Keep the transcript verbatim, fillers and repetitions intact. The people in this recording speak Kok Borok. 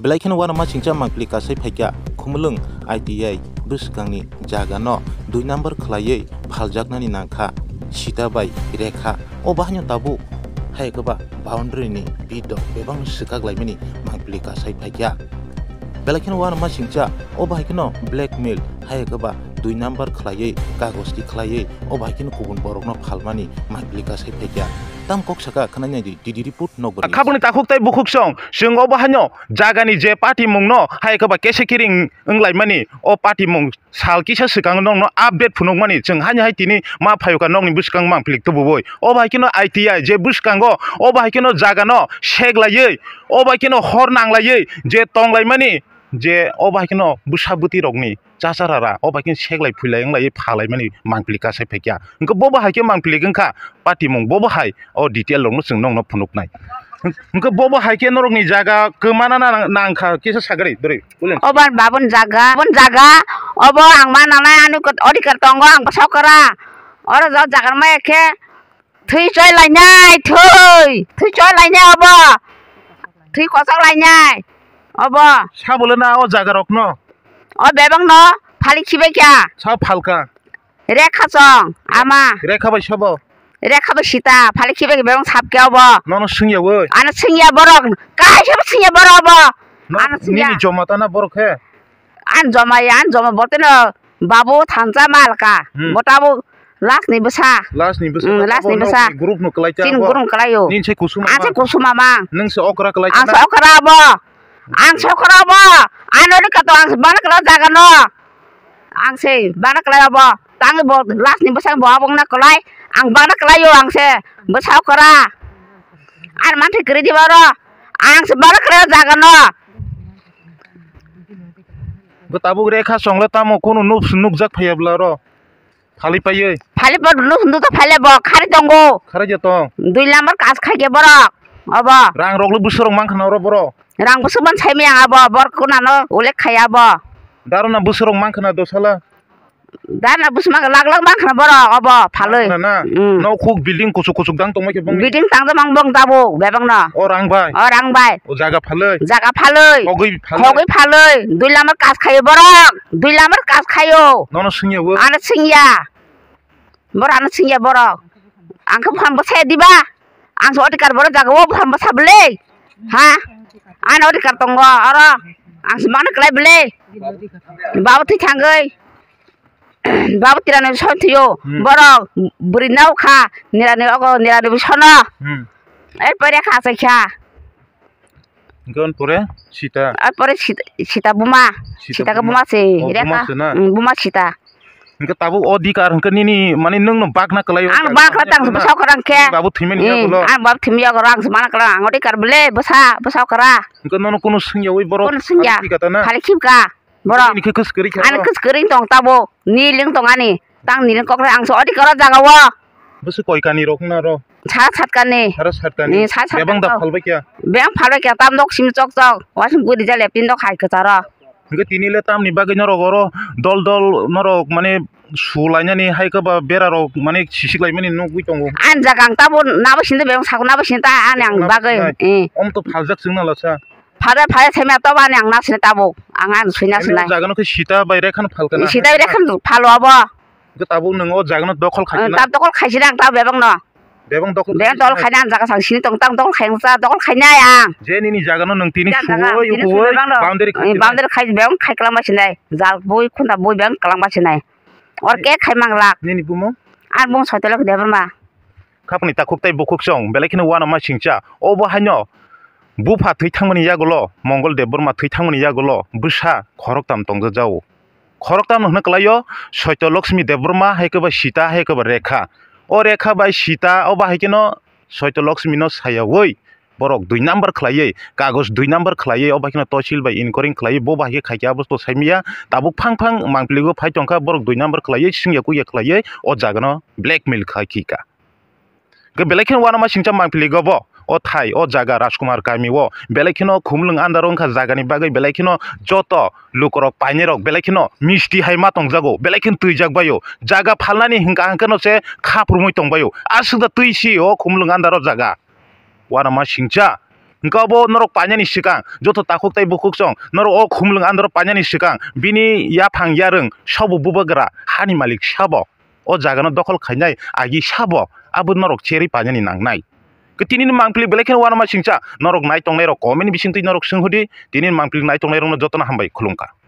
Belai kheno uanama singcha mangpili kasai phaikha, Khumulwng I T I bwskangni jagano dui number khwlaiwi phaljaknani nangkha Sita bai Rekha. O bahaino tabuk hai khe ba boundary ni bidok bebak swkak laimani mangpili kasai phaikha. Belai kheno uanama singcha o bahai kheno blackmail hai khe ba dui number khwlaiwi kagoj ti khwlaiwi o bahai kheno kubun borokno phalmani mangpili kasai phaikha. Tam kok saka khwnai nai di, D D report Nokbar. Khaboni takhuk tei bukhuk song, chwng obo haino jagani je party mungno hai khe ba kesa kiring wnglaimani, o party mung sal kisa swkang nokno update phunukmani, chwng haino hai tini ma phaio kha nokni bwskango mangpili tubuwi. O bai kheno I T I je bwskango, o bai kheno jagano seglaiwi, o bai kheno hor nanglaiwi je tonglaimani, je o bai kheno bwsa bwtwi rokni chachara ra, o bai kheno seglai phuilai wnglaiwi phalaimani mangpili kasai phaikha. Hwnkhe bobo hai khe mangpili wngkha patimung, bobo hai o detail rokno chwng nokno phunuknai. Hwnkhe bobo hai khe norokni jaga kwmana na nang-, nangkha kisa sagri dori. Obo babun jaga, babun jaga, obo ang ma nangnai ani kot-, odikar tongo ang bwsa okra. Oro jaga maya khe thwi choi lainai, thwi, thwi choi lainai obo. Thwi kochok lainai obo. Sabole na o jaga rokno? O bebak no phali khibai kha. Sa phalka? Rekha chong, ama. Rekha bai sabo? Rekha bai Sita, phali khibai kha bebak sap khe obo. Nono swngya oi? Ano swngya borok, kaisa bo swngya borok obo. No, ano swngya. Nini joma ta na borok he? An joma ya, an joma boteno babu thansa malka. Hmm. Bo tabuk last ni bwsa. Last ni bwsa. Hmm, last ni bwsa. Group no kwlai ta. Chini group no kwlai o. Nini se kusuma. Ang se kusuma mang. Nung se okra kwlai ta. Ang se okra bo. Ang se okra bo. Ano ni kato ang se bana kwlai jaga no. Ang se bana kwlai bo. Tang bo last ni bwsa bo abong na kwlai. Ang bana kwlai o ang se. Bwsa okra. Ar manthi kwrwi di baro. Ang se bana kwlai jaga no. Bo tabuk Rekha chwngla tamo kunu nuk-, nukjak phaiya bwla ro. Phali paiwi. Phali pa nuk, nuk ta phale bo khari tongo. Khari je tong. Dui number kas khai khe borok. Obo. Rang rok le bwswk rok mang khna oro borok. Rang bwswk man sai maya abo bor kuna no ulek khai abo. Daro na bwswk rok mang khna dosala. Dana bwsma lak lak mang khna borok obo phalwi. Mang khna na? Mm. Nok huk building kuchuk kuchuk dang tongma khe bongni? Building tang tongma bong tabuk bebak no. O rang bai? O rang bai. O jaga phalwi? Jaga phalwi. Hogwi phalwi? Hogwi phalwi. Dui lamar kas khayo borok. Dui lamar kas khayo. Nono swngya bo? Ano swngya. Borok ano swngya borok. Ang khe buphang bwsai diba? Ang se odikar borok jaga o buphang bwsa bwlwi. Ha? Ano odikar tongo oro. Ang se mano kwlai bwlwi. Babo thwi thangwi. Babo tirani bisong thwiyo. Hmm. Borok bwrwi nao kha. Nirani ogo nirani bisong no. Hmm. Ei pore kha achai kha. Hingke on pore Sita. Ar pore Sita, Sita buma. Sita Sita ke buma. Buma se. Oh, Reka. Buma se na? Mm, buma Sita. Hingke tabuk o dikar hingke nini mane nwng no bakna kwlai o. Ang bakna tang bwsa okra hingke. Babu thwimani yagulo. Mm, ang babu thwimani yagulo ang se mana kwlai ang o dikar bwle bwsa, bwsa okra. Hingke nono kunu swngya wi borok. Kunu swngya. Phali khibka ta na? Phali khibka. Borok. Nini khe kwswk kwrwi kha. Ani kwswk kwrwi tong tabuk. Nilwng tong ani. Tang nilwng kokre ang se odikar o jaga o. Bwswk koi kani rok wngna ro? Sara satkani. Sara satkani. Ni sara satkani. Bebang da phalbai kya? Bebang phalbai kya tam nok simi chok chok. Wasing guri jale pin dok hai kwcharo. Hingke tini le tamni bagwi norok oro dol dol norok mane sulainani hai khe ba bera rok mane sisik laimani nugwi tongo. Ani jaga ang tabo nabo sindi bebang sako nabo sindi ta ani ang bagwi. Nabo sinai. Eh. Om to phaljak chwngna lasa. Phare phare themya to bani ang nasini tabuk. Ang ang suina sinai. Jaga no khe Sita bai Rekha no phalka na? Sita bai Rekha no phalo abo. Hwnkhe tabuk nwng o jaga no dokhol khaikhe na? Tab dokhol khaisina ang tab bebak no. Bebak dokhol khaisina? Bebak dokhol khaina ang jaga sang sini tong tang dokhol khaina sa dokhol khaina ang. Je nini jaga no nwng tini suwoi ubuwoi boundary khaikhe na? Boundary khai bebak khai kwlangma sinai. Jal bui khunda bui bebak kwlangma sinai. Or ke khai manglak. Nini bumo? Ang bumo Soitolok Debbarma. Khapni takhuk tei bukhuk song belai kheno uanama singcha. Obo haino bupha thwi thangmani yagulo, Mongol Debbarma thwi thangmani yagulo bwsa khoroktam tongjak jao. Khoroktam no hwnwi kwlaio, Soito Lakshmi Debbarma hai khe ba Sita hai khe ba Rekha. O Rekha bai Sita obo hai kheno Soito Lakshmi no sayaui borok dui number khwlaiwi, kagoj dui number khwlaiwi, o bai kheno tosil bai inquiring khwlaiwi, bo bai khe khaikhe abo to saimanya, tabuk phang phang mangpili o phai tongkha, borok dui number khwlaiwi, swngya kuya khwlaiwi, o jaga no blackmail khai khika. Hwnkhe belai kheno uanama singcha mangpili go bo, o thai, o jaga Rajkumar kami o, belai kheno Khumulwng andaro wngkha jaga ni bagwi, belai kheno joto lukorok painai rok, belai kheno misti hai ma tongjago, belai kheno twijak baio, jaga phalnani hwnkha hwnkhe no se khaprumwi tongbaio, aswk da twi si o Khumulwng andaro jaga. Uanama singcha, Hwnkhe obo norok painani swkang joto takhuk tei bukhuk chwng norok o khumlwng andro painani swkang bini yaphang yarwng sabo bubagra hani malik sabo o jagano dokhol khainai agi sabo abo norok cherwi painani nangnai. Khe tinini mangpili belai kheno uanama singcha norok nai tongnai rok comment ni bisingtwi norok swng hodi, tinini mangpili nai tongnai rokno jotono hambai khulumkha.